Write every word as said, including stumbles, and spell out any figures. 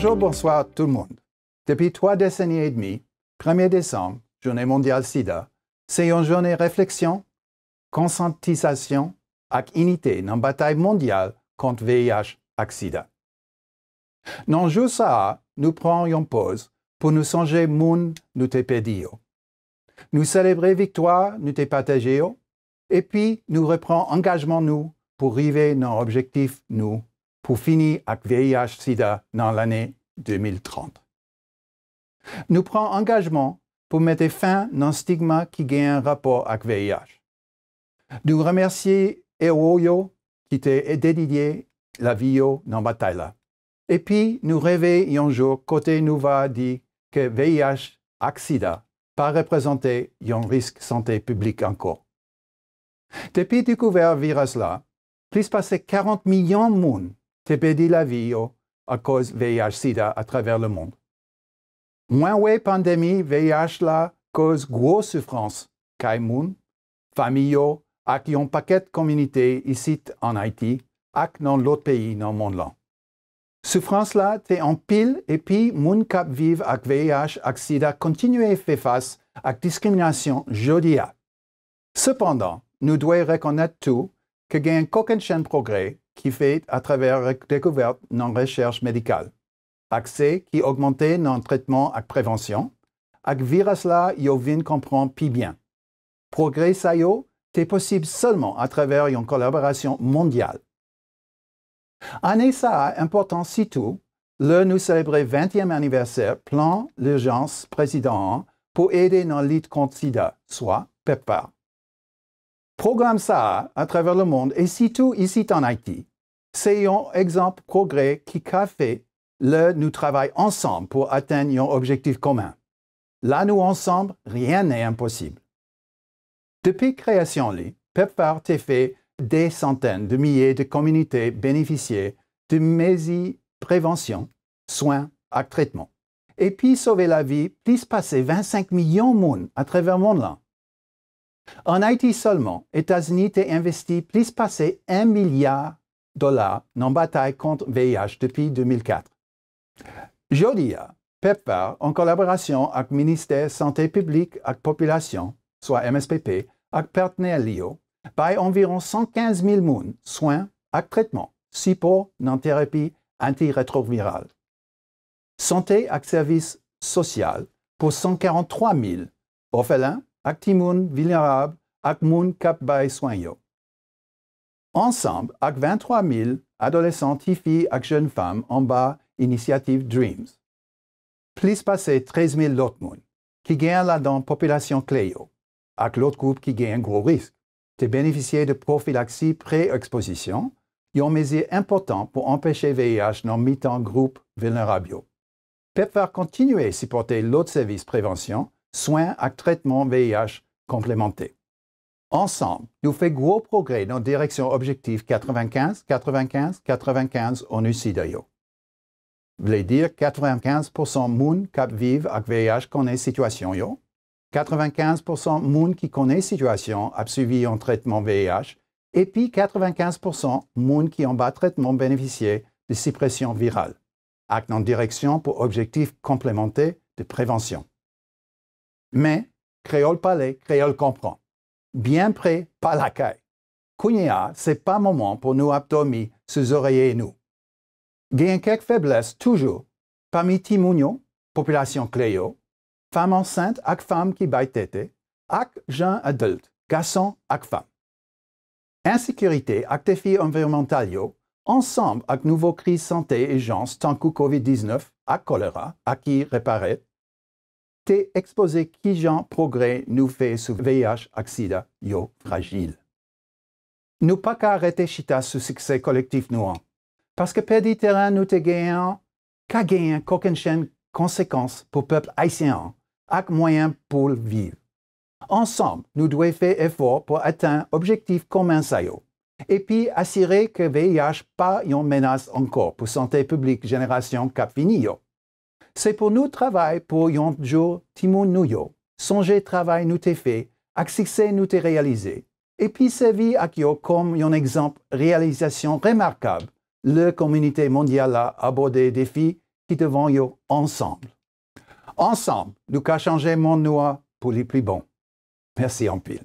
Bonjou, bonswa tout moun. Depi twa deseni edmi, premye desanm, Jounen Mondyal Sida, se yon jounen refleksyon, konsyantizasyon ak inite nan batay mondyal kont V I H ak sida. Nan jou sa a, nou pran yon poz pou nou sonje moun nou te pèdi yo. Nou selebre viktwa nou te pataje yo, epi nou repran angajman nou pou rive nan objektif nou pou fini ak V I H sida nan lane de mil trant. Nou pran angajman pou mete fen nan stigma ki genyen rapò ak V I H. Nou remèsye ewo yo ki te dedye lavi yo nan batay la. Epi nou reve yon jou kote nou va di ke V I H ak sida pa reprezante yon risk sante piblik ankò. Depi dekouvè viras la, plis pase karant milyon moun te pèdi lavi yo akoz V I H sida atravè lemonn. Mwen wè pandemi V I H la koz gwo soufrans kay moun, fanmi yo, ak yon pakèt kominote isit ann Ayiti ak nan lòt peyi nan monn lan. Soufrans la te anpil, epi moun k ap viv ak V I H ak sida kontinye fè fas ak diskriminasyon jodi a. Sepandan, nou dwe rekonèt tou ke gen kokennchenn pwogrè ki fèt atravè re-, dekouvèt nan rechèch medikal, aksè ki ogmante nan tretman ak prevansyon, ak viras la yo vin konprann pi byen. Pwogrè sa yo te posib sèlman atravè yon kolaborasyon mondyal. Ane sa a enpòtan sitou lè nou selebre ventyèm anivèsè Plan Lijans Prezidan an pou ede nan lit kont sida, swa PEPFAR. Pwogram sa a, atravè lemonn e sitou isit ann Ayiti, se yon egzanp pwogrè ki ka fèt lè nou travay ansanm pou atenn yon objektif komen. Lè nou ansanm, ryen n'est impossible. Depi kreyasyon li, PEPFAR te fè dè santèn de milye de kominote benefisye de mezi prevansyon, swen ak tretman, epi sove lavi plis pase vennsenk milyon moun atravè monn lan. Ann Ayiti sèlman, Etazini te envesti plis pase yon milya dola nan batay kont V I H depi de mil kat. Jodi a, PEPFAR, an kolaborasyon ak Ministè Sante Piblik ak Popilasyon, swa M S P P, ak patnè li yo, bay anviwon san kenz mil moun swen ak tretman, sipò nan terapi antiretwoviral, sante ak sèvis sosyal pou san karant twa mil òfelen ak timoun vilnerab ak moun k ap bay swen yo. Ansanm ak venntwa mil adolesan, tifi ak jèn fanm anba inisyativ DREAMS. Plis pase trèz mil lòt moun, ki genyen ladan popilasyon kle yo, ak lòt gwoup ki genyen gwo risk, te benefisye de pwofilaksi pre-ekspozisyon, yon mezi enpòtan pou anpeche V I H nan mitan gwoup vilnerab yo. PEPFAR kontinye sipòte lòt sèvis prevansyon, swen ak tretman V I H konplemante. Ansanm, nou fè gwo pwogrè nan direksyon objektif katrevenkenz, katrevenkenz, katrevenkenz ONU-SIDA yo. Vle di katrevenkenz pousan moun k ap viv ak V I H konnen sitiyasyon yo, katrevenkenz pousan moun ki konnen sitiyasyon ap swivi yon tretman V I H, epi katrevenkenz pousan moun ki anba tretman benefisye de sipresyon viral, ak nan direksyon pou objektif konplemante de prevansyon. Men, kreyòl pale, kreyòl konprann. Byen pre, pa lakay. Kounye a, se pa moman pou nou ap dòmi sou zòrèye nou. Genyen kèk feblès toujou pami timoun yo, popilasyon kle yo, fanm ansent ak fanm ki bay tete, ak jèn adilt, gason ak fanm. Ensekirite ak defi anviwònmantal yo, ansanm ak nouvo kriz sante ijans tankou kovid diznèf ak kolera ak ki reparèt, te ekspoze kijan pwogrè nou fè sou V I H ak sida yo frajil. Nou pa ka rete chita sou siksè kolektif nou an, paske pèdi teren nou te genyen an ka genyen kokennchenn konsekans pou pèp ayisyen an ak mwayen pou l viv. Ansanm, nou dwe fè efò pou atenn objektif komen sa yo, epi asire ke V I H pa yon menas ankò pou sante piblik jenerasyon k ap vini yo. Se pou nou travay pou yon jou timoun nou yo sonje travay nou te fè ak siksè nou te reyalize, epi sèvi ak yo kòm yon egzanp reyalizasyon remakab lè kominote mondyal la abòde defi ki devan yo ansanm. Ansanm, nou ka chanje monn nou an pou li pi bon. Mèsi anpil.